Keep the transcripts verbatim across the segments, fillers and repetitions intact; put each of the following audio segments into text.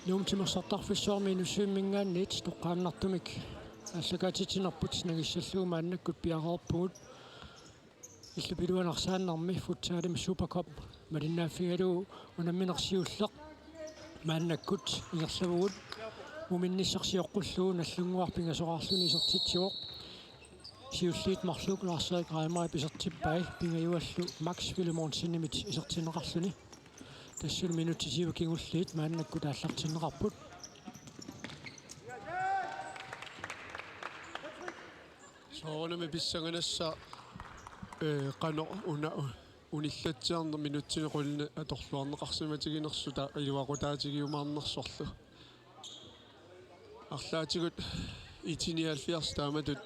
Nuummi timersortarfissuarmi Inussivimminngaanniit toqqaannartumik aallakaatitsinerput nangissallugu maannakkut piareerpugut. Illup iluani arsaannermi futsalimi Supercup malinnaaffigalugu unammineq siulleq maannakkut ingerlavugut. Muminnissaq sioqqullugu Nagdlunguaq pingasoraarluni isertitsivoq. Siulliit marluk Lars-Erik Reimer isertippai, pingajuallu Max Filemonsenimit isertinneqarluni. Tassalu minutsit tyve kingulliit maannakkut aallartinneqarput. Soorunami pissanganassaaq, ee, qanoq una unillatsiarneq minutsini qulinni atorluarneqarsimatiginersoq, taava iluaqutaatigiumaarnersorlu. Arlaatigut I T nioghalvfjerds taamatut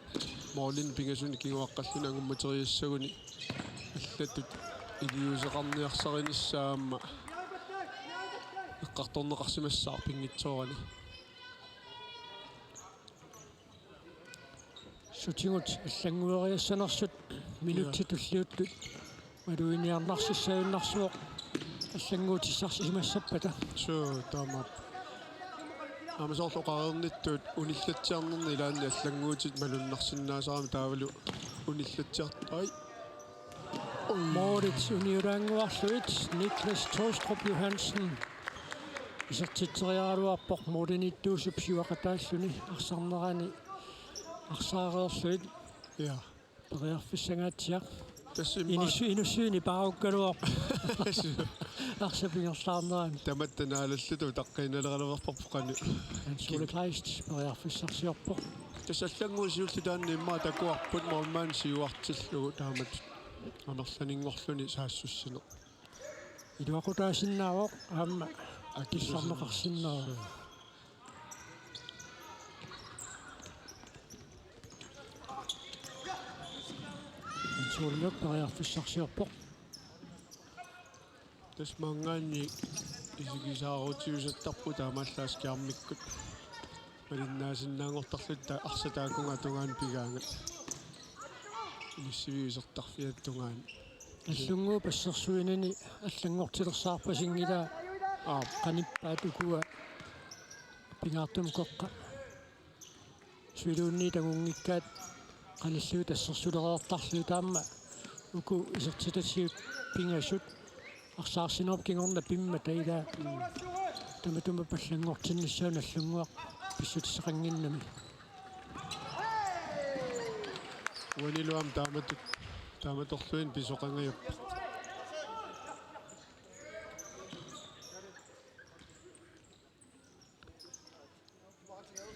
målini pingasunik kinguaqqalluni angummateriassaguni allatut iliuuseqarniarsarinissaa aamma eqqartorneqarsimassaaq pinngitsoorani. Sutigut allanngueriassanersut minutsit, ja, tulliuttut maluginiarnarsissagunarpoq allannguutissarsimassappata. Suu, taamaappoq. Aamma soorlu oqareernittut unillatsiarnerni ilaanni allannguutit malunnarsinnaasarami taavalu unillatsiart-, ai. Målit uniulaannguarlugit Niklas Tostrup Johansen isertitseriaraluarpoq målimiittuusup siuaqataalluni arsarnerani arsaareerlugit. Ja. Periarfissangaatsiaq. Tassa immaqa Inussu-, Inussivini paarukkaluarpoq. Arsap ingerlaarnerani. Tamatta naalalluta utaqqiinnaleraluarparput qanoq. Hans Ole Kleist periarfissarsiorpoq. Tassa allannguutit siulliit taanna immaqa takuarput målmandi siuartillugu taamatut amerlanerunngorluni saassussineq. Iluaqutaasinnaavoq aamma akissarneqarsinnaavoq. Hans Ole periarfissarsiorpoq. Tassa maanngaanniit isigisaarutiusartarput taamaallaat skærmikkut malinnaasinnaanngortarluta, arsaq taakkununnga tungaanut pigaangat. Inussivik isertarfiata tungaanut. Nagdlunguup assersuinini allanngortilersaarpasinngilaa. Aap. Qanippaat ukua pingaartumik ukeqqat suiluunniit angunngikkaat qanillugit assersulereertarlugit, taama uku isertitasiut pingasut arsaarsinerup kingorna pimmata ilaa. Tamatuma allanngortinnissaa Nagdlunguaq pissutissaqannginnami. Uanilu aamma taamatut, taamatorluinnaq pisoqangajappoq.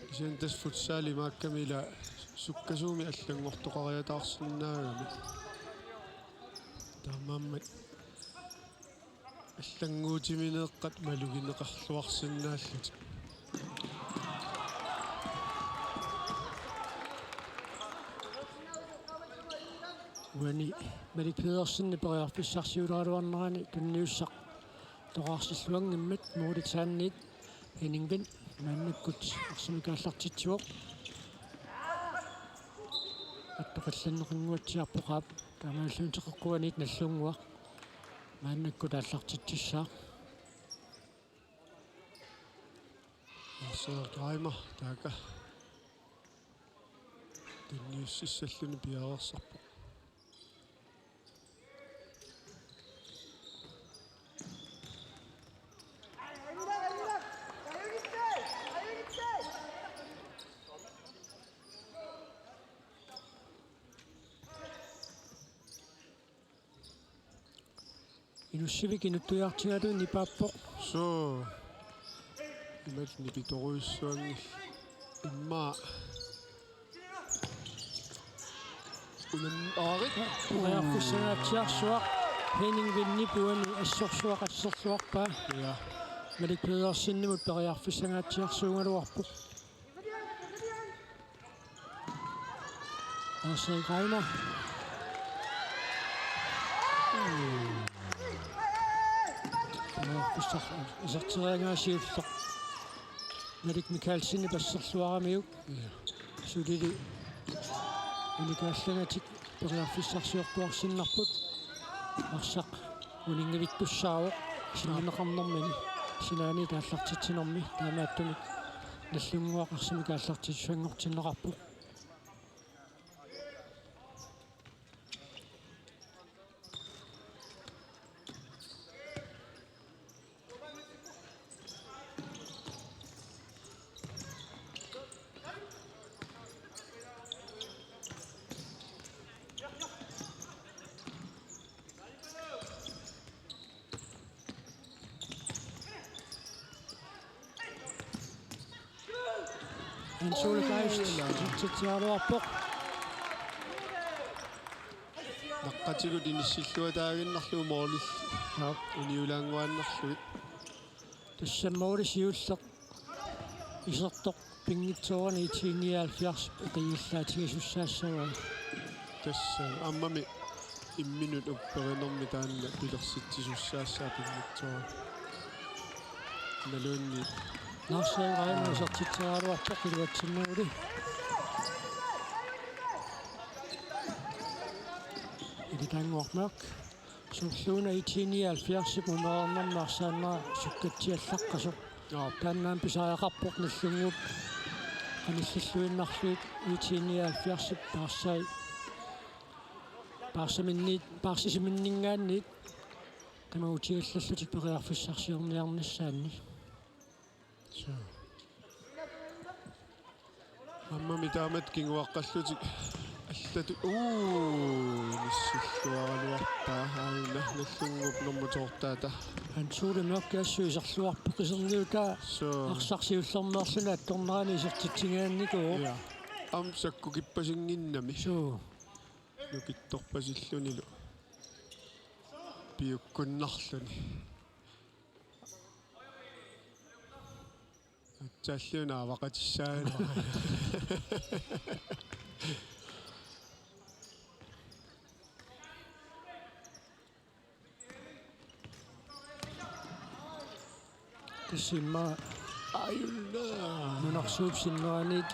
Kisianni tassa futsali imaakkami ila sukkasuumik allanngortoqariataarsinnaagami. Taamaammat allannguutimineeqqat malugineqarluarsinnaallutik. Uani Malik Pedersenip periarfissarsiuleraluarnerani tunniussaq toqqarsilluanngimmat, målitsaanniit Henning Vind maannakkut arsamik aallartitsivoq. Attoqqillanneqannguatsiarpoq, aap, taamaalilluunniit teqeqquaniit Nagdlunguaq maannakkut aallartitsissaaq. Lars-Erik Reimer taakku tunniussissalluni piareersarpoq. Inussivik inuttujaartigalugu nipaappoq. Suu. Imatut nipitorujussuanngillat. Immaqa. Unam-, aarit. Periarfissangaatsiarsuaq. Henning Vindip uani assorsuaq asserluarpaa. Ja. Malik Pedersenimut periarfissangaatsiarsuugaluarpoq. Lars-Erik Reimer. Periarfissaq iserteriaraa siulleq Malik Mikaelsenip asserluaramiuk. Sulili unikaallangatik periarfissarsiortuarsinnarput. Arsaq uninngavittussaavoq sinnineqarnermini. sinaaniit aallartitsinermi taamaattumik Nagdlunguaq arsamik aallartittussanngortinneqarpoq. Hans Ole Kleist, isertitsigaluarpoq. Naqqatigut inissilluataaginnarlugu moorlil. Joo. Uniulaannguaannarlugit. Tassa moorli siulleq isertoq pinngitsoorani I T nioghalvfjerds eqiallaatigisussaassagaa. Tassa aammami imminut upperinermi taanna pilersitsisussaassaa pinngitsoorani. Naluunniit. Lars Erik Reimer isertitsigaluarpoq iluatsinneruli. Ilitaannguaq Mørch. Soorluuna I T nioghalvfjerdsip umereernermi arsaannera sukkatsiallaqqasoq. Joo. Taannaana pisariaqarpoq Nagdlunguup qanillilluinnarlugit I T nioghalvfjerdsip paarsai. Paarsaminniit, paarsisiminninngaanniit. Tamautiallallutik periarfissarsiorniarnissaanni. Suu. Aammami taamatut kinguaqqallutik allatut. Uu, inissilluaraluarpaa aajuna Nagdlunguup nummer to-rtaata. Hans Ole Mørch assut iserluarpoq iserniutaa. Suu. Arsaq siullermeerluni attornerani isertitsigaannikuu. Ja. Aamma sakkukippasinngimmat. Suu. Nukittorpasillunilu. Piukkunnarluni. Aatsaat una avaqatissaanera. Tassa immaqa aajuna nunarsuup sinneraniit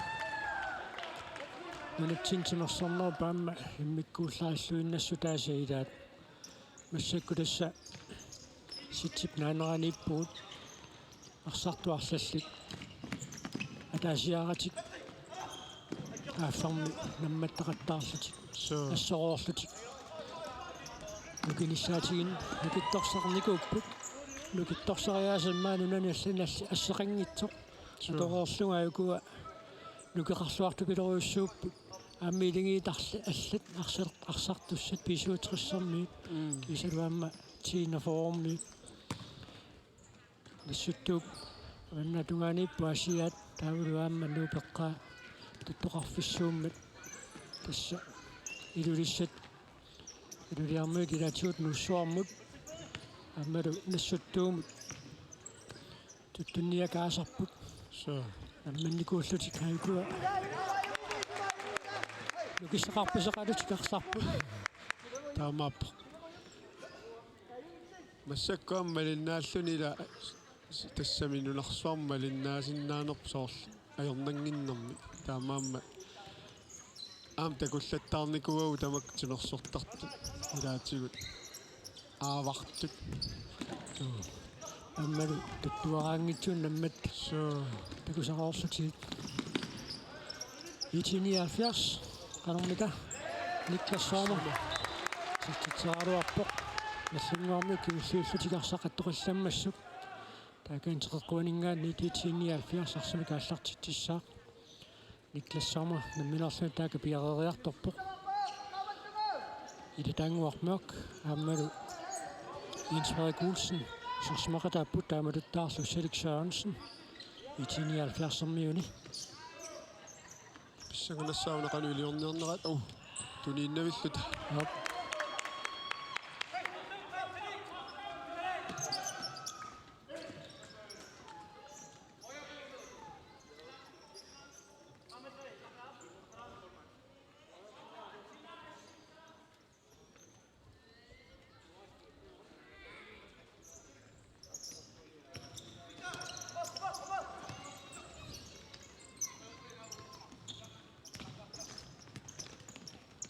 nunatsinni timersornerup aamma immikkuullarilluinnassutaasa ilaat. Massakkut tassa Sitsip naaneraniippugut arsartut arlallit ataasiaratik aaffarmi nammattaqattaarlutik. Suu. Assoroorlutik. Nukinnissaatiginngilaat nukittorsarnikuupput. Nukittorsariaaseq immaqa nunani allani all-, asseqanngitsoq. Suu. Atoreerlunga aajukua nukeqarluartupilorujussuupput. Aamma iligiit arl-, allat arsar-, arsartussat B syvogtressermiut. Mm. Kiisalu aamma T enogfyrremiut. Nassuttuup avannaata tungaaniippoq Aasiaat taavalu aamma Nuup eqqaa tuttoqarfissuummat. Tassa Ilulissat Ilulissarmiut ilaatigut Nuussuarmut aammalu Nassuttuumut. Tuttunniakkaasarput. Suu. Nammannikuullutik aajukua. Nukissaqarpiseqalutik arsarput. Taamaappoq. Massakkut aamma malinnaalluni ila s-, tassami nunarsuarmi malinnaasinnaanerput soorlu ajornannginnermik. Taamaammat aamma takullattaarnikuuagut tamakku timersortartut ilaatigut aavartut. Suu. Aammalu tuttuaraanngitsunik nammat. Suu. Takusaroorlutigit. I T nioghalvfjerds qanormita Niklas Sommer. Isertitseraluarpoq. Nagdlunguarmiut kingulliullutik arsaq attoqillammassuk. Taakani teqeqquaninngaanniit I T nioghalvfjerds arsamik aallartitsissaaq. Niklas Sommer nammineerluni taakku piareeriartorpoq. Ilitaannguaq Mørch aammalu Jens Frederik Olsen isersimaqataapput, taamatuttaarlu Felix Sørensen I T nioghalvfjerdsermiuni. Pissanganassaaq una qanoq iliorniarneraat. Uu, tuniinnavilluta. Aap.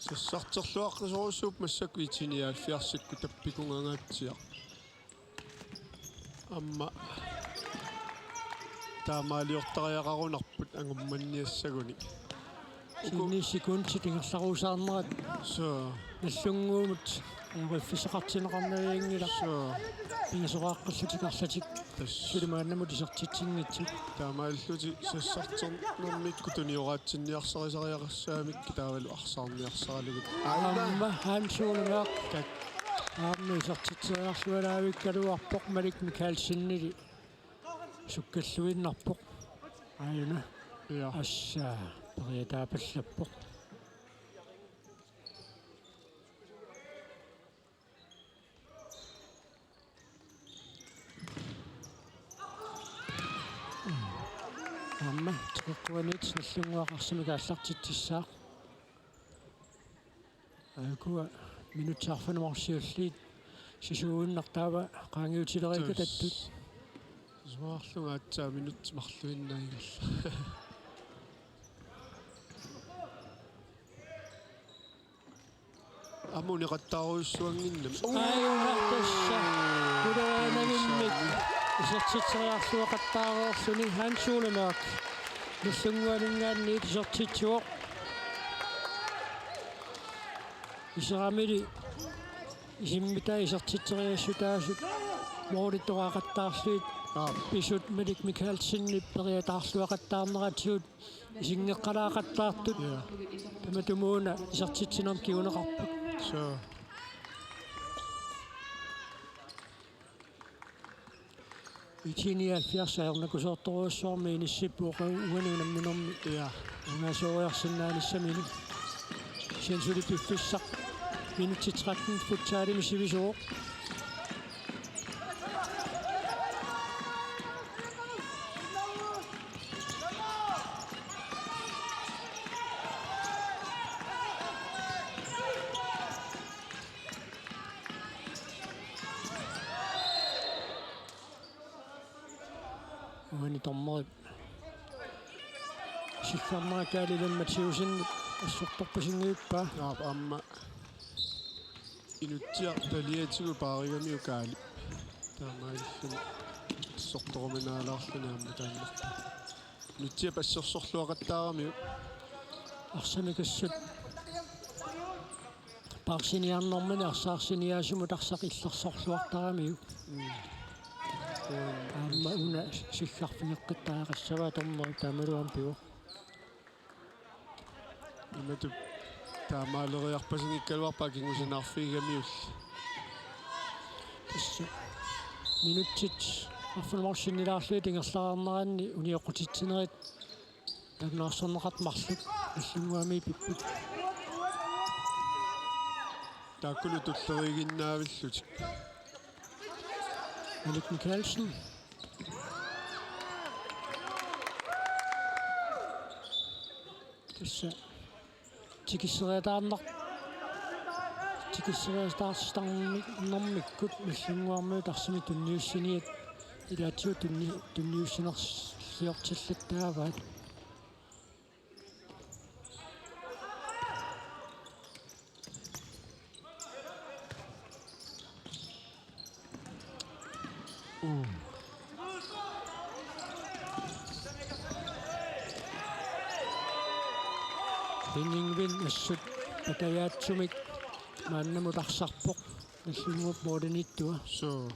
Sassarterluaqqisorujussuupput massakkut I T nioghalvfjerdsikkut tappikungangaatsiaq. Aamma Taamaaliortariaqarunarput angummanniassaguni. Sinni sekundit ingerlarusaarnerat. Suu. Nallunnguumut ajoqiffissaqartinneqarnavianngilaq. Suu. Pingasoqaaqqillutik arlatik. Tassa. Suli maannamut isertitsinngitsut. Taamaalillutik sassarternermikkut tunioraatsinniarsarisariaqassagamikku taavalu arsaarniarsaralugu. Aamma Hans Ole Mørch. Kak. Aamma isertitseriarlualaavikkaluarpoq Malik Mikaelsenili. Sukkalluinnarpoq. Aajuna. Ja. Assa, periataapallappoq. Aamma, teqeqquaniit Nallunnguaq arsamik aallartitsissaaq. Aajuku minutsit arfineq-marluk siulliit sisuuinnartaava qaangiutilerikatattut. Suaarlunga aatsaat minutsit marluinnaat ingerlavoq. Aamma uneqattaarujussuannginnami. Aajuna tassa. Ulaanavimmik isertitseriarluaqattaareerluni Hans Ole Mørch. Nallunnguaninngaanniit isertitsivoq. Iseramili isimmitaa isertitseriassutaasut moolittoraaqattaarlugit. Aap. Pisut Malik Mikaelsenip periataarluaqattaarneratigut isinngeqqalaaqattaartut. Ja. Tamatumuuna isertitsinermut kinguneqarput. Suu. I T nioghalvfjerds ajornakusoortorujussuarmik inissippoq uani unamminermi. Ja. Ungasooriarsinnaanissamini. Kisianni suli piffissaq minutsit tretten futsalimi sivisuvoq. Uani dommerip siggarnera Kaali Lund Mathæussen assortorpasinngippaa. Aap, aamma Inutsiaq taliatigut paarigamiuk Kaali. Taamaalilluni assortoruminaalaarluni aamma taanna. Inutsiap assersorluaqattaaramiuk. Arsamik assut paarsiniarnermini arsaarsiniaasimut arsaq illersorluartaramiuk. Mm. Aamma una siggarfigeqqittariaqassavaa dommerip taamaluampiu. Imatut taamaaleriarpasinngikkaluarpaa kingusinaarfigigamiulli. Tassa minutsit arfineq-marluk sinnilaarlugit ingerlareerneranni unioqqutitsinerit nalunaarsorneqartut marluk Nallunnguami pipput. Taakkulu tulleriiginnaavillutik. Malik Mikaelsen. Tassa tikisseriataarnar-, tikisseriataarsitarnermikkut Nallunnguarmiut arsamik tunniussiniat ilaatigut tunni-, tunniussinerliortillattaavaat. Henning Wind assut patajaatsumik maannamut arsarpoq Nallunnguup målimiittua. Suu.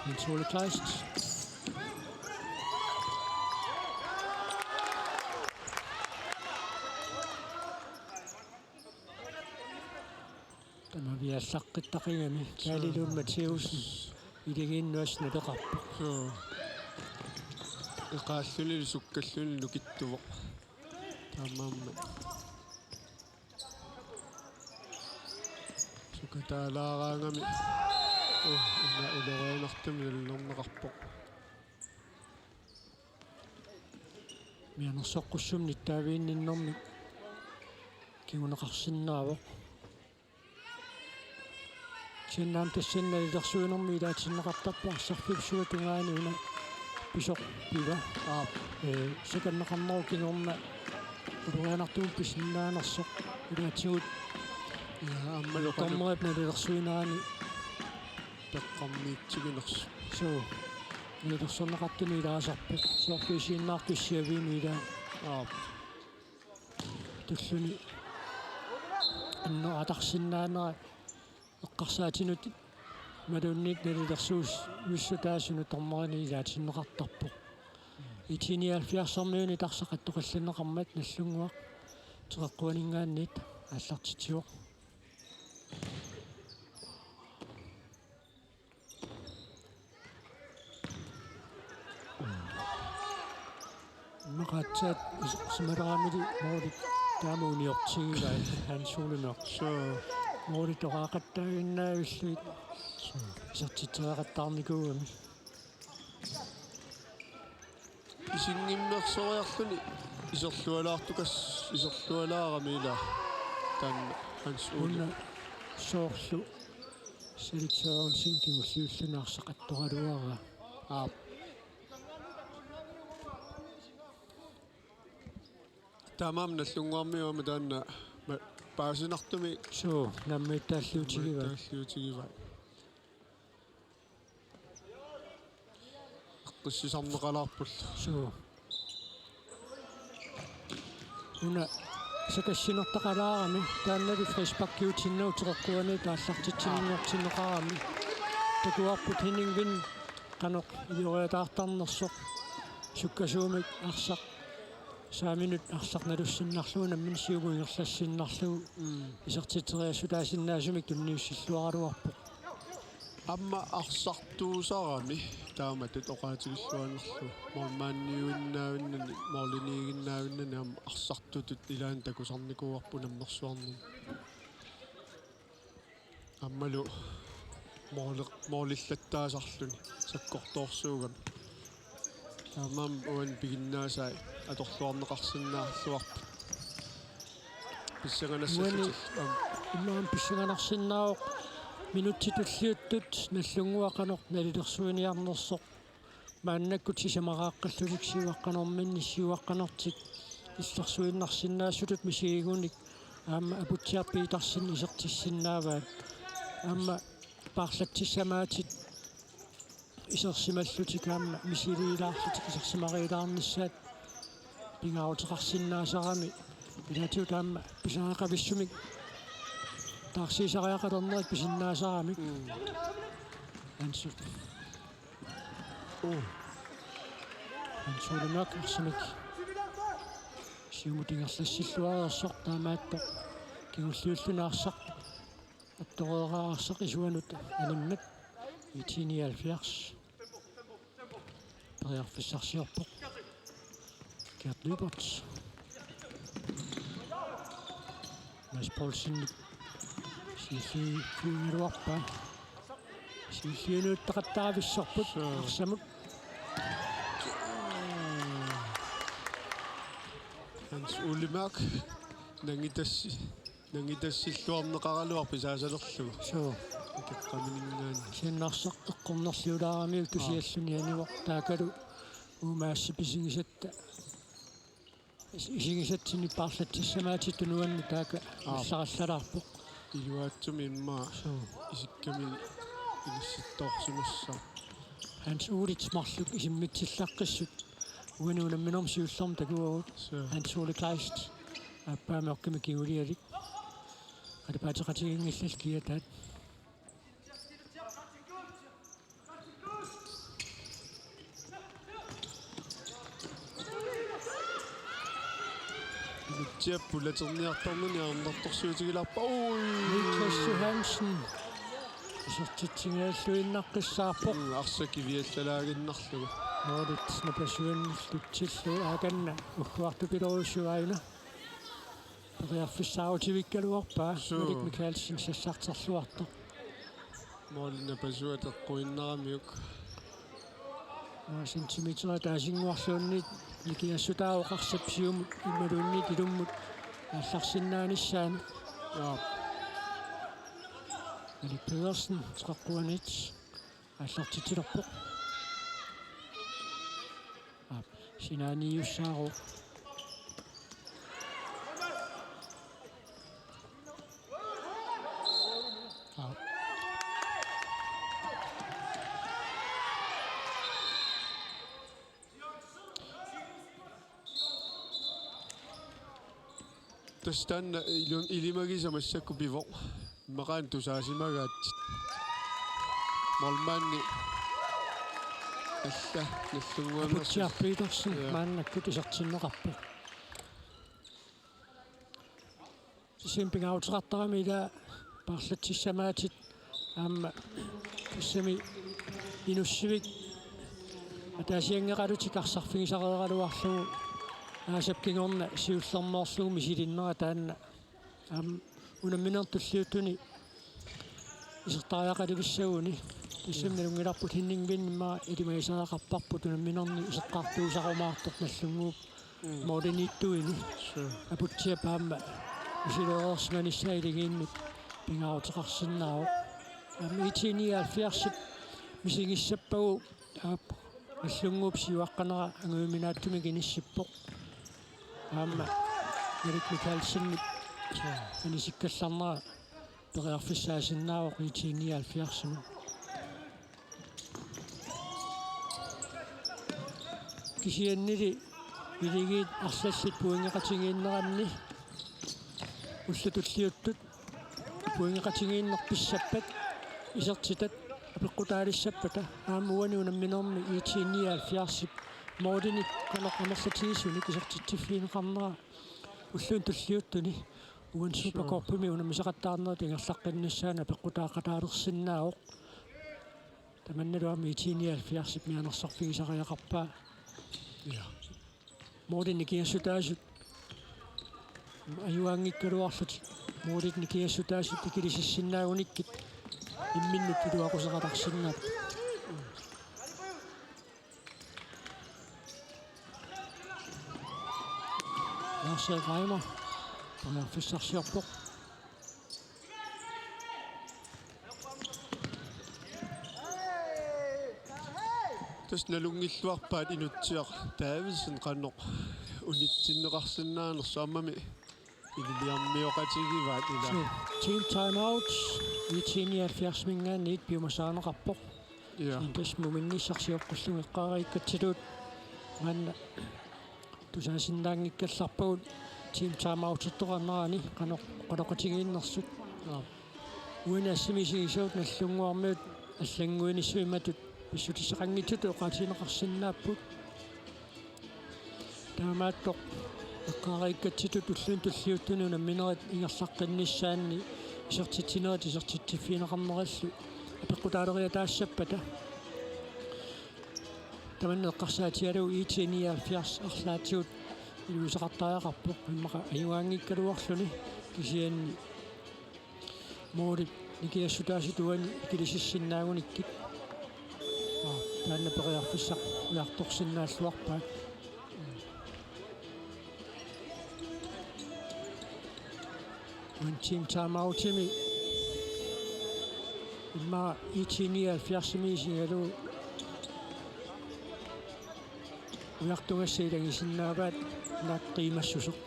Hans Ole Kleist. Tamaviaallaqqittaqigami Kaali Lund Mathæussen ilagiinnut assut naleqarpoq. Suu. Eqaalluni sukkallugu nukittuvoq. Taamaammat. Sukataalaaraangami. Uh, una ulorianartumik nallilerneqarpoq. Mianersoqqussummik nittaaviginninnermik kinguneqarsinnaavoq. Kisianni aamma tassani nalilersuinermi ilaatinneqartarpoq arsarfik sua tungaani una pisoq piva. Aap. Ee, sakanneqarnerup kingorna ulorianartumut pisinnaanersoq ilaatigut. Ja, aammalu qanoq. Dommerip nalilersuinerani Peqqarniitsiginersoq. Suu. Nalilersorneqartuni ilaasarpoq. Soorlu isiginnaartussiaviini ilaa. Aap. Tulluni. Anneq atarsinnaanera eqqarsaatinut imaluunniit nalilersuussutaasunut dommerinik ilaatinneqartarpoq. IT-nioghalvfjerdsermiunit arsaq attoqqilliunneqarmat Nagdlunguaq Teqeqquaninngaanniit aallartitsivoq. Immaqa aatsaat is-, simalaramili moolit taama uniortigivai Hans Ole Mørch. Suu. Moolit oqaaqattaaginnavillugit isertitseriaqattaarnikuugami. Isinngimmersoriarluni iserlualaartukas-, iserlualaarami ilaa taanna Hans Ole. Una soorlu selekteerunsin kingulliulluni arsaq attoraluaraa. Aap. Taamaammat Nagdlunguarmiut aamma taanna ma-, paasinartumik. Suu, nammiittaalliutigivai. Nammiittaalliutigivai. Eqqissisarneqalaarpullu. Suu. Una sakassinertaqalaarami, taannali frisparkiutinnagu Teqeqquaniit aallartitsinniartinneqarami. Takuarput Henning Vind qanoq ilioriataartarnersoq sukkasuumik arsaq saaminut arsaq nalussinnarlugu nammineq siumut ingerlassinnarlugu. Mm. Isertitseriassutaasinnaasumik tunniussilluaraluarpoq. Aamma arsartuusarami taamatut oqaatigilluinnarlugu. Målmandiuinnaavinnani, måliniiginnaavinnani aamma arsartutut ilaanni takusarnikuuarput unammersuarnini. Aammalu måli-, målillattaasarluni sakkortoorsuugami. Taamaammat uani piginnaasai atorluarneqarsinnaalluarput. Pissanganassallutik. Uani immaqa pissanganarsinnaavoq minutsit tulliuttut Nagdlunguaq qanoq nalilersuiniarnersoq. Maannakkut sisamaraaqqallutik siuaqqanerminni siuaqqanertik illersuinnarsinnaasutut misigigunik aamma Aputsiaq Petersen isertissinnaavaat. Aamma paarlatsissamaatit isersimallutik aamma misiliilaarlutik isersimariilaarnissaat pingaaruteqarsinnaasarami ilaatigut aamma pisariaqavissumik taarsiisariaqalernerit pisinnaasaramik. Mm. Ansut. Oh. Hans Ole Mørch arsamik siumut ingerlassilluareersoq taamaattoq kingulliulluni arsaq attoreeraa arsaq isuanut animmat IT nioghalvfjerds. Periarfissarsiorpoq. Gert Lyberth. Mads Poulsen. Siulliugaluarpaa. Siulliunuuttaqattaavissorput. Suu. Arsamut. Hans Ole Mørch. Nangitassi. Nangitassilluarneqaraluarpoq pisaasalerlugu. Suu. Ikeqqaminngaanniit. Siannarsaq eqqornerliulaaramiuk tusialluni anivoq taakalu uumaassip isigisatta. Is-, isigisatsinni paarlatsissamaatit tunuanni taaka. Aap. Allarallalaarpoq. Iluaatsumik immaqa. Suu. Isikkami inissittoorsimassaaq. Hans Ulits marluk isimmitsillaqqissut. Uani unamminermi siullermi takuagut. Suu. Hans Ole Kleist. Aappaa Mørchimik kingulialik. Qalipaateqatigiinngillat kiataat. Ilutsiap pulaterniartarnani ajornartorsiutigilaarpaa. Ui! Niklas Johansen. Isertitsinngilluinnaqqissaarpoq. Mm, arsaq kiviallalaaginnarlugu. Målit napasuannillutillu aakanna ugguartupilorujussua aina. Periarfissaarutivikkaluarpaa. Suu. Malik Mikaelsen sassarterluartoq. Målit napasuat eqquinnaramiuk. Aa, centimeter taasinnguarluunniit nikingassutaavoq arsap siumut imaluunniit ilummut aallarsinnaanissaanut. Jaa. Malik Pedersen, Teqeqquaniit. Aallartitsilerpoq. Aap, sinaaniussaaru. Aap. Tassa taanna ilu-, ilimagisamik massakkut pivoq. Immaqaana tusaasimagaatsit. Målmandi. Alla, Nagdlunguami. Aputsiaq Petersen, ja, maannakkut isertinneqarpoq. Tassa pingaaruteqartarami ila paarlatsissamaatit aamma tassami Inussivik ataasianngeqalutik arsarfigisareeraluarlugu aasap kingorna siullermeerlugu misilinnera taanna. Aamma unamminerni tulliuttuni isertariaqalivissaguni. Tassami nalunngilarput Henning Wind immaqa ilimagisariaqarparput unamminerni iseqqartuusarumaartoq Nagdlunguup, mm, målimiittuini. Sure. Aputsiap aamma misilereersimanissaa iligiinnut pingaaruteqarsinnaavoq. Aamma I T nioghalvfjerdsip misigissappagu, aap, Nagdlunguup siuaqqanera angujuminaatsumik inissippoq. Aamma Erik Mikaelsenip anisikkallarnera periarfissaasinnaavoq I T nioghalvfjerdsimi. Kisiannili iligiit arlallit pointeqatigiinneranni ullut tulliuttut pointeqatigiinneq pissappat isertitat apeqqutaalissappata aamma uani unamminermi I T nioghalvfjerdsip målinik qanoq amerlatigisunik isertitsiffigineqarnera ullunik tulliuttuni uani Supercoupimi unammisaqattaarnerit ingerlaqqinnissaannik apeqqutaaqataalersinnaavoq. Tamannalu aamma I T nioghalvfjerdsip mianersorfigisariaqarpaa. Ja. Målit nikingassutaasut ajugaanngikkaluarlutik. Målit nikingassutaasut ikilisissinnaagunikku imminnut iluaquseqalersinnaapput. Lars Reimer periarfissarsiorpoq. Tassa nalunngilluarpaat Inutsiaq Davidsen qanoq unitsinneqarsinnaanersoq, aammami ililiarmioqatigivaat ila. So, team timeout. I T nioghalvfjerdsimiingaanniit piumasarineqarpoq. Ja. Tassa muminnissarsioqqullugu eqqaariikkatsitut maanna tusaasinnaanngikkallarpagut team timeoutertoqarnerani qanoq oqaloqatigiinnersut. Aap. Uani assimik isigisavut Nagdlunguarmiut allannguinissaminnut pissutissaqanngitsutut oqaatigineqarsinnaapput. Taamaattoq eqqaariikkatsitut ullunik tulliuttuni unamminerit ingerlaqqinnissaanni isertitsinerit isertitsiffigineqarnerillu apeqqutaaleriataassappata. Tamanna eqqarsaatigalugu I T nioghalvfjerds arlaatigut iluseqartariaqarpoq immaqa ajugaanngikkaluarluni kisianni målit nikingassutaasut uani ikilisissinnaagunikku. Aa, taanna periarfissaq ujartorsinnaalluarpaat. Uani team timeoutimi immaqa I T nioghalvfjerdsimi isigalugu ujartugassat ilagisinnaavaat naak qiimassuseq.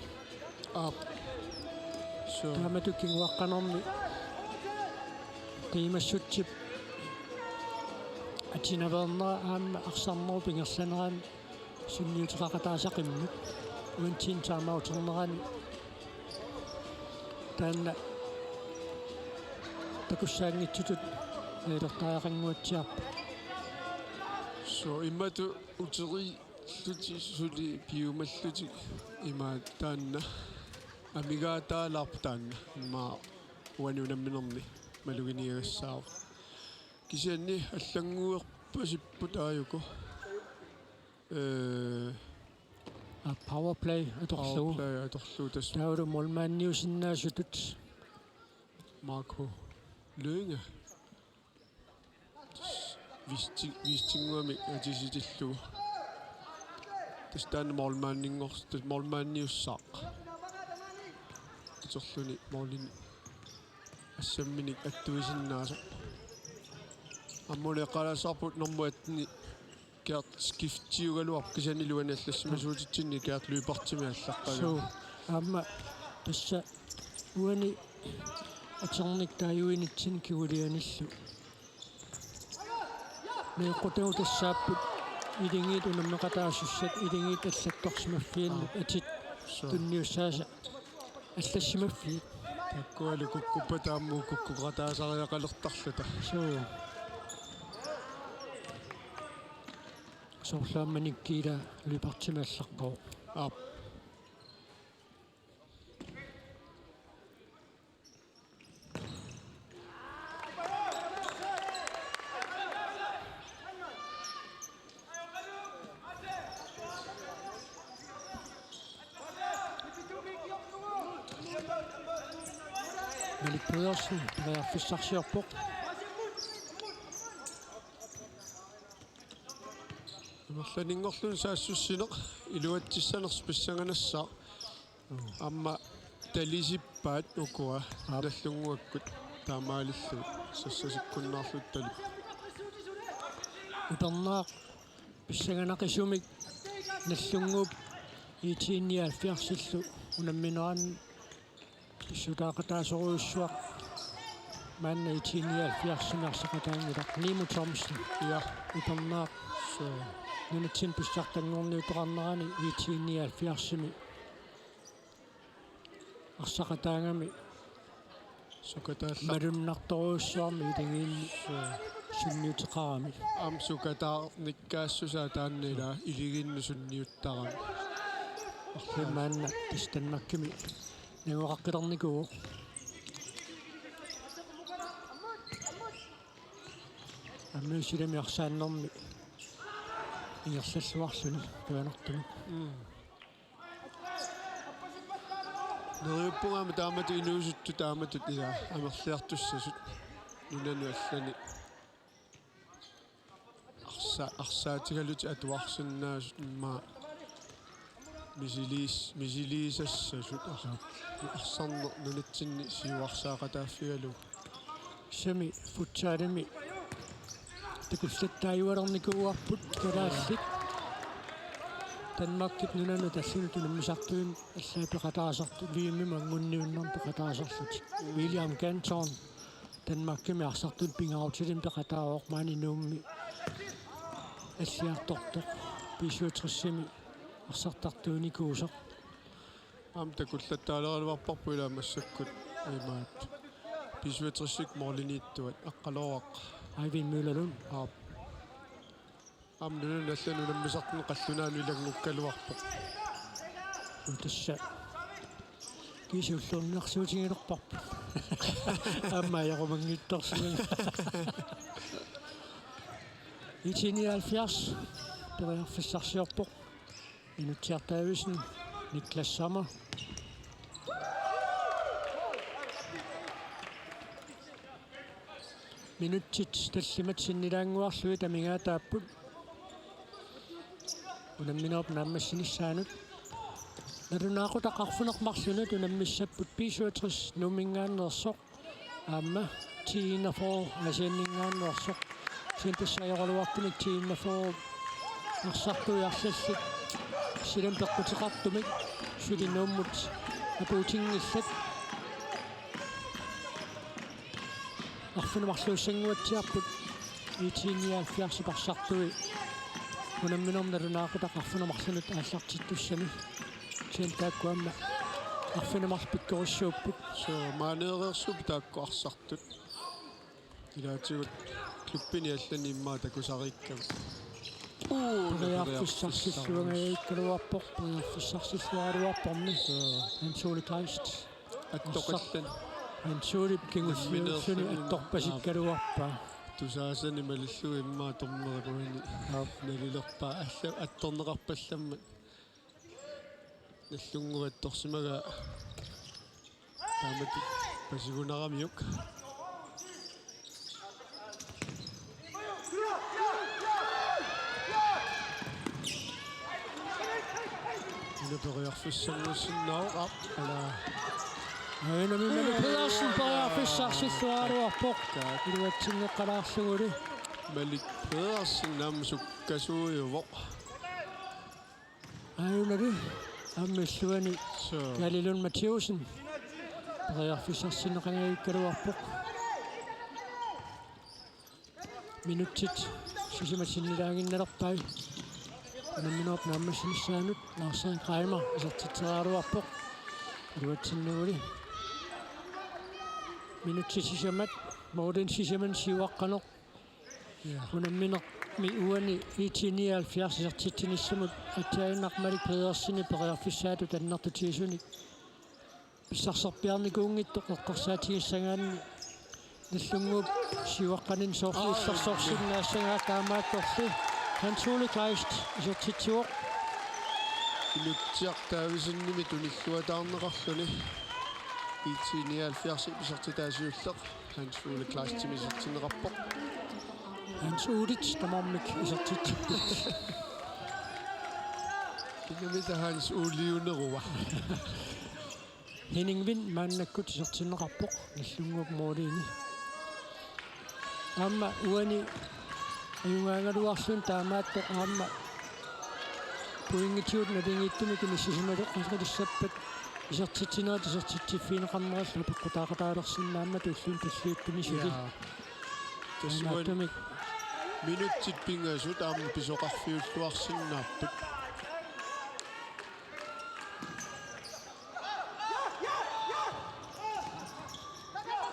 Aap. So. Taamatut kinguaqqanermi qiimassutsip atinaveernera aamma arsarnerup ingerlanerani sunniuteqaqataasaqimmut uani team timeouternerani taanna takussaanngitsutut nalilertariaqannguatsiarpoq. So, imatut uteriillutik suli piumallutik ima taanna amigaataalaarpoq taanna ima uani unamminermi maluginiagassaavoq. Kisianni allannguerpasipput aajuku. Ee, aa, powerplay atorlugu. Powerplay atorlugu tassa. Taavalu målmandiusinnaasutut. Marco Lynge. Visti-, vistinnguamik atisitillugu. Tassa taanna målmandinngorsartoq, målmandiussaaq. Atorluni målini assamminik attuisinnaasoq. Aamma una eqqaalaassavarput nummer atten-i Gert skiftiugaluarpoq kisianni uani allassimasuutitsinni Gert Lyberthimik allaqqagaa. So, aamma tassa uani aternik taaguinitsinni kigulianillu. Meeqqutagut tassaapput iligiit unammeqataasussat, iligiit allattorsimaffiannut, aa, atit, so, tunniussaasa. Allassimaffiit. Takkualu kukkuppata aamma kukkuqataasariaqalertarluta. Suu. Soorlu aamma Nikkila Lyberthimik allaqqavoq. Aap. Malik Pedersen periarfissarsiorpoq. Amerlanerluni saassussineq iluatsissanersoq pissanganassaaq. Aamma talisippaat ukua. Aap. Nallunnguakkut taamaalillugit sassasikkunnaarlutik talip. Uternaaq pissanganaqisumik Nagdlunguup I T nioghalvfjerdsillu unamminerani pissutaaqataasorujussuaq. Maanna I T nioghalvfjerdsimi arsaqataanngilaq Nimo Thomsen. Ja. Uternaaq. Suu. Nunatsinni pissartanngorniuteqarnerani I T nioghalvfjerdsimi arsaqataagami. Sukataallar- malunnartorujussuarmik iligiinnut sunniuteqarami. Aamma sukataarnikkaassusaa taanna ilaa iligiinnut sunniuttarami. Arlaat maanna tassa Danmarkimi nangoqaqqilernikuuvoq. Aamma silami arsaannermi ingerlalluarluni tuanartumik. Mm. Neriuppunga aamma taamatut inuusuttut taamatut ilaa amerliartussasut nunanut allani. Arsa-, arsaatigalutik atuarsinnaasut immaqa misiliis-, misiliisassasut ar-, arsarneq nunatsinni siuarsaaqataaffigalugu. Sami futsalimi takullattaajulernikuuarput kalaallit. Danmarkip nunanut allanut unammisartuinnut allaat peqataasartut V M-imi anngunniunnermi peqataasarlutik. William Canton Danmarkimi arsartunik pingaarutilik peqataavoq, maani Nuummi alliartortoq B syvogtresimi arsartartuinikuusoq. Aamma takullattaalereerparput ilaa massakkut imaat B syvogtresip målimiittuat Aqqaluaq. Eivind Møller Lund. Aap. Aamma nunanut allanut unammisartunut qallunaanut ilanngukkaluarpoq. Tassa. Kiisa ulluinnarsiutigilerparput. Aamma ajorumanngitsorsuit. I T nioghalvfjerds periarfissarsiorpoq. Minutsiartaavissut Niklas Sommer. Minutsit tallimat sinnilaannguarlugit amigaataapput. Unamminerup naammassinissaanut. Nalunaaqutaq arfineq-marlunut unammissapput B syvogtres Nuumminngaanneersoq. Aamma T enogfyrre Aasianninngaanneersoq. Kisianni tassa ajoraluartunik T enogfyrre arsartui arlallit silami peqquteqartumik suli Nuummut apuutinngillat. Arfineq-marluussannguatsiarput I T nioghalvfjerdsip arsartui unamminermi nalunaaqutaq arfineq-marlunut aallartittussani. Kisianni taakku aamma arfineq-marluk pikkorissuupput. Suu, maaneereersuupput taakku arsartut. Ilaatigut klubbini allani immaqa takusariikkami. Uu, periarfissarsilluangajaluarpoq, periarfissarsilluaraluarpormi. Suu. Hans Ole Kleist. Attoqallan. Hans Olep kingulliulluni attorpasikkaluarpaa. Tusaasani malillugu immaqa torneripuini. Aap. Nalilerpaa alla attorneqarpallammat. Nagdlunguup attorsimagaa taamatut pasigunaramiuk. Una periarfissanngussinnaavoq, aap, ala. Aajuna Malik Pedersen periarfissarsilluaraluarpoq. Taak. Iluatsinngeqqalaarlugulu. Malik Pedersen aamma sukkasuujuvoq. Aajunali aamma illuani. Suu. Kaali Lund Mathiussen periarfissarsinneqangajaluarpoq. Minutsit sisamat sinnilaaginnalerpai. Unamminerup naammassinissaanut Lars Erik Reimer isertitseriaraluarpoq. Iluatsinnaguli. Minutsit sisamat, målini sisamanni siuaqqaneq. Ja. Unamminermi uani I T nioghalvfjerds isertitsinissamut aatsaannaq Malik Pedersenip periarfissaatut annertutigisunik pissarserpiarnikuunngitsoq eqqarsaatigissagaanni Nagdlunguup siuaqqaninni soorlu Aa, illersorsinnaassagaat, taamaattorli Hans Ole Kleist isertitsivoq. Inutsiaq Davidsenimit tunilluataarneqarluni I T nioghalvfjerdsip isertitaasinulleq Hans Ole Kleistimik isertinneqarpoq. Hans Olet tamarmik isertitsipput. Ingammik Hans Oliunerua. Henning Wind maannakkut isertinneqarpoq Nagdlunguup målini. Aamma uani ajugaagaluarluni taamaattoq aamma pointigut naligiittumik inissisimaleqqilissappat isertitsinerit isertitsiffigineqarnerillu apeqqutaaqataalersinnaammata ulluni tulliuttuni suli. Ja. Tassa uani taamaattumik minutsit pingasut aamma pisoqarfiulluarsinnaapput.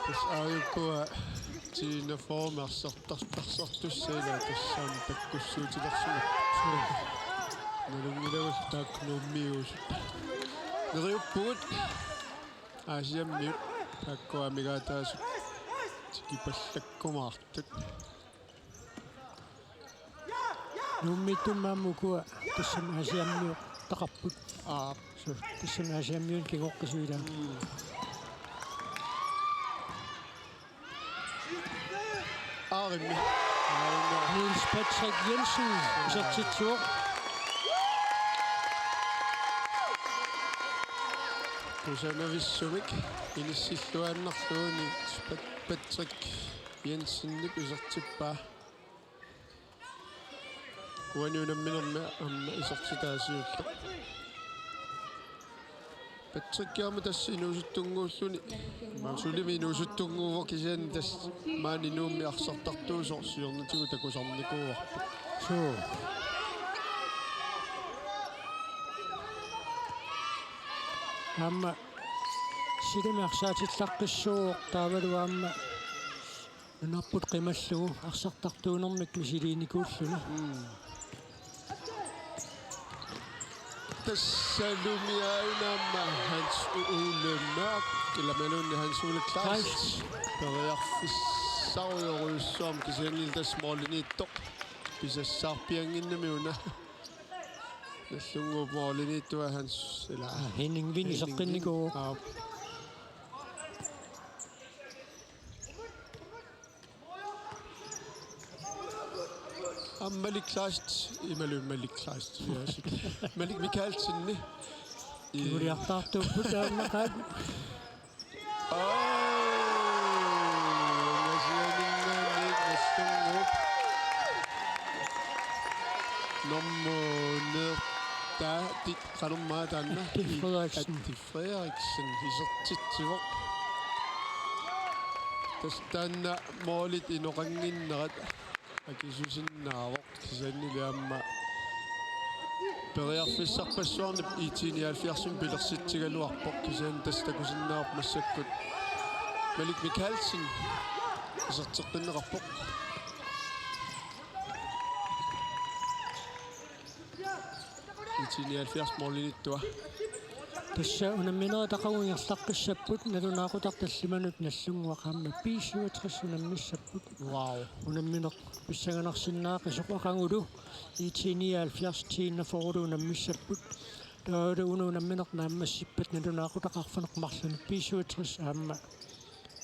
Tassa aajukkua T enogfyrre arsartar-, arsartartussaat ilaa tassani takkussuutilersimapput. Nalunngilagut taakku Nuummiusut. Neriuppugut Aasiammiut taakkua amigaataasut tikipallakkumaartut. Nuummiittumik aamma ukua tassami Aasiammiuttaqarput. Aap. Suu, tassami Aasiammiunut kingoqqisut ilaa. Mm. Aarimmi. Niels Patrick Jensen isertitsivoq. Kusanavissumik inissilluaannarlugu Niels Pat-, Patrick Jensenip isertippaa. Uani unamminermi aamma isertitaasiulleq. Patrick aamma tassa inuusuttunnguulluni. Aamma sulimi inuusuttunnguuvoq kisianni tassa maani Nuummi arsartartuusoq siornatigut takusarnikuuarput. Suu. Aamma silami arsaatillaqqissuuvoq taavalu aamma nunarput qimallugu arsartartuunermik misiliinikuulluni. Mm. Tassalumi aajuna aamma Hans Ole Mørch, ilamiluunniit Hans Ole Kleist. Kleist. Periarfissarujorujussuarmik kisiannili tassa målimiittoq. Pisassaarpiannginnami una. Nagdlunguup målimiittua Hans, ilaa. Aa, Henning Wind Henning isertinnikuuvoq. Wind. Aap. Aamma Malik Kleist, imaluunniit Malik Kleist, ja, sik. Malik Mikaelsen. Kinguliartaartuupput aamma qaat. Aa, ungasianinngaanniit Nagdlunguup. Nummer nitten, tit, qanormaa taanna? Atti Frederiksen. Atti Frederiksen isertitsivoq. Tassa taanna målit inoqannginnerat akisusinnaavoq, kisiannili aamma periarfissarpassuarnik I T nioghalvfjerdsimi pilersitsigaluarpoq, kisianni tassa takusinnaavarput massakkut Malik Mikaelsen iserteqqinneqarpoq. I T nioghalvfjerds målimiittua. Tassa unamminerit aqagu ingerlaqqissapput, nalunaaqutaq tallimanut Nagdlunguaq aamma B syvogtres unammissapput. Wow. Unammineq pissanganarsinnaaqqisoq aqagulu I T nioghalvfjerds T enogfyrrelu unammissapput. Taavalu una unammineq naammassippat nalunaaqutaq arfineq-marlunut B syvogtres aamma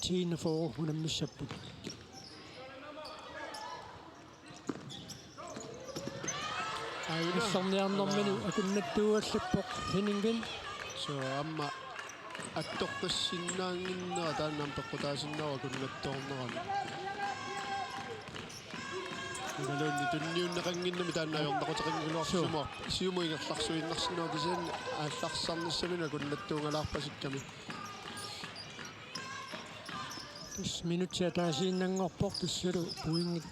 T enogfyrre unammissapput. Aajuna. Illerniarnermini akunnattuuallappoq Henning Wind. Suu, aamma attoqqissinnaannginnera taanna aamma peqqutaasinnaavoq akunnattoornerani. Imaluunniit tunniunneqannginnami taanna ajornaquteqanngilaarpoq. Suu. Siumut, siumut ingerlarsuinnarsinnaavoq kisianni aallarsisarnissaminut akunnattuungalaarpasikkami. Tassa minutsit ataasiinnanngorpoq tassalu pointit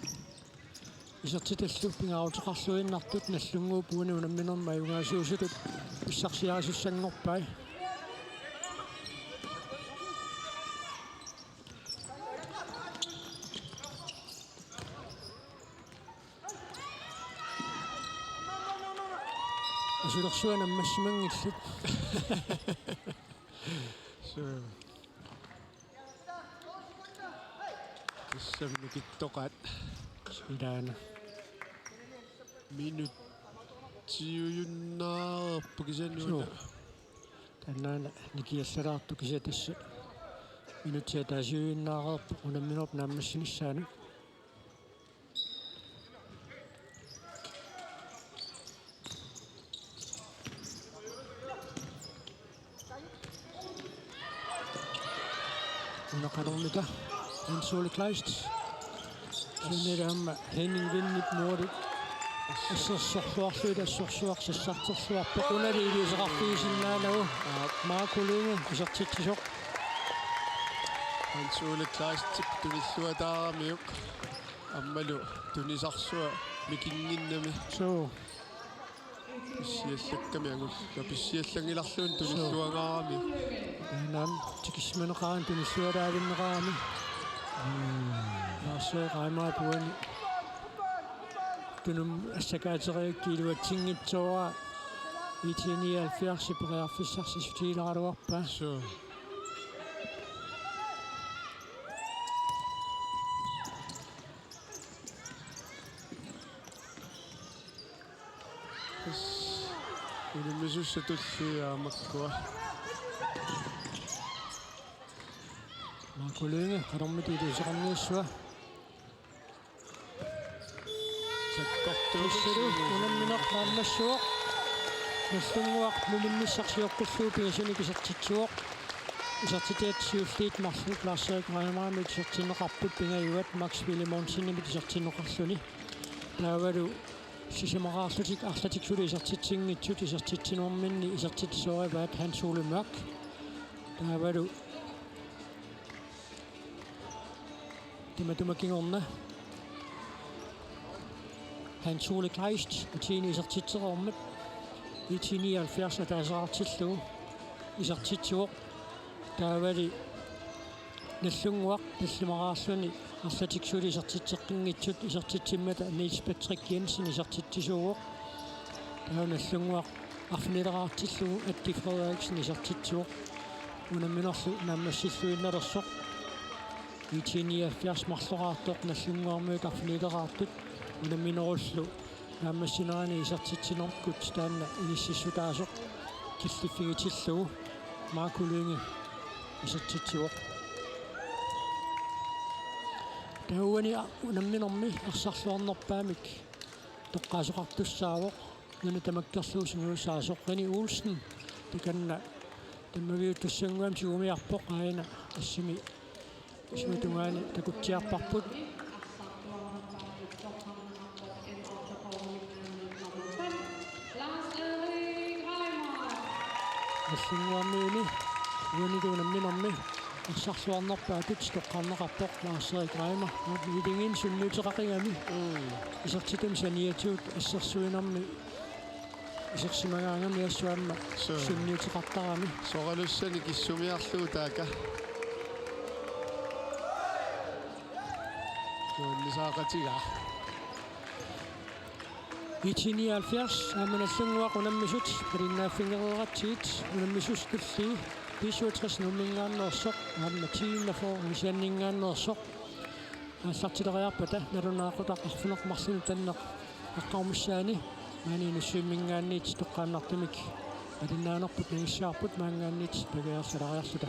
isertitallu pingaaruteqarluinnartut Nagdlunguup uani unamminermi ajugaasuusutut pissarsiarisussanngorpai. Asulersuaq nammassimanngillat. Suu. Tassami nukittoqaat ilaana. Minutsiujunnaareerpoq kisianni. Suu. Taannaana nikiallalaartoq kisianni tassa. Minutsit ataasiujunnaareerput unamminerput naammassinissaanut. Una qanormita Hans Ole Kleist. Kisianni aamma Henning Vindip mualu assersorluarlugu assorsuaq sassarterluarpoq. Unali iliuuseqarfigisinnaanagu. Aap. Marco Lynge isertitsisoq. Hans Ole Kleistip tunilluataaramiuk. Aammalu tunisarsuaq mikinnginnami. Suu. Pissiallakkami angullugu. Pissiallanngilarluunniit tunilluangaarami. Taannaam tikisimaneqarami tunillualaavinneqarami. Mm. Lars Erik Reimarip uani. Tunumut assakaateriarakku iluatsinngitsoorpaa. IT nioghalvfjerds periarfissarsi sutiileraluarpaa. Suu. Unammisussat tulliit aamma makkua. Marco Lynge, qanormita iliuuseqarniassava. Sakkortuumik. Tassalu unammineq naammassivoq. Nagdlunguaq nulinnissaq sioqqullugu pingasunik isertitsivoq. Isertitaat siulliit marluk Lars Erik Reimarimit isertinneqarput, pingajuat Max Filemonsenimit isertinneqarluni. Taavalu sisamaraarlutik arlatik suli isertitsinngitsut isertitsinerminni isertitsisoorivaat Hans Ole Mørch. Taavalu tamatuma kingorna Hans Ole Kleist IT-ni isertitsereermat, IT nioghalvfjerds ataaseqartillugu isertitsivoq. Taavali Nagdlunguaq tallimaraarluni arlatik suli isertitseqqinngitsut isertitsimmata Niels Patrick Jensen isertitsisuuvoq. Taava Nagdlunguaq arfinileqartillugu Atti Frederiksen isertitsivoq. Unamminerlu naammassilluinnalersoq. IT nioghalvfjerds marloraartoq Nagdlunguarmiut arfinileqartut. Unamminerullu naammassinerani isertitsinerput taanna inississutaasoq killiffigitillugu Marco Lynge isertitsivoq. Taava uani unamminermi arsarluarnerpaamik toqqaasoqartussaavoq, nuna tamakkerlugu sungiusaasoq, René Olsen, takanna tammaviuussannguamik tigumiarpoq, aajuna assimi siutungaani takutsiarparput. Nagdlunguarmiuni uanilu unamminermi arsarluarnerpaatut toqqarneqarpoq Lars Erik Reimer. Iligiinni sunniuteqaqigami. Mm. Isertitami saniatigut assersuinermi isersimagaangami assut aamma. Suu. Sunniuteqartarami. Soralussanik kissumiarlugu taaka. Nuannisaaqatigaa. IT nioghalvfjerds aamma Nagdlunguaq unammisut malinnaaffigereeratsigit, unammisussat tulliit B syvogtres Nuumminngaanneersoq aamma T enogfyrre Aasianninngaanneersoq. Aallartileriarpata nalunaaqutaq arfineq-marlunut tanneq aqqarumissaani maani Inussivimminngaanniit toqqaannartumik malinnaanerput nangissiarput maanngaanniit pagiarsalariarluta.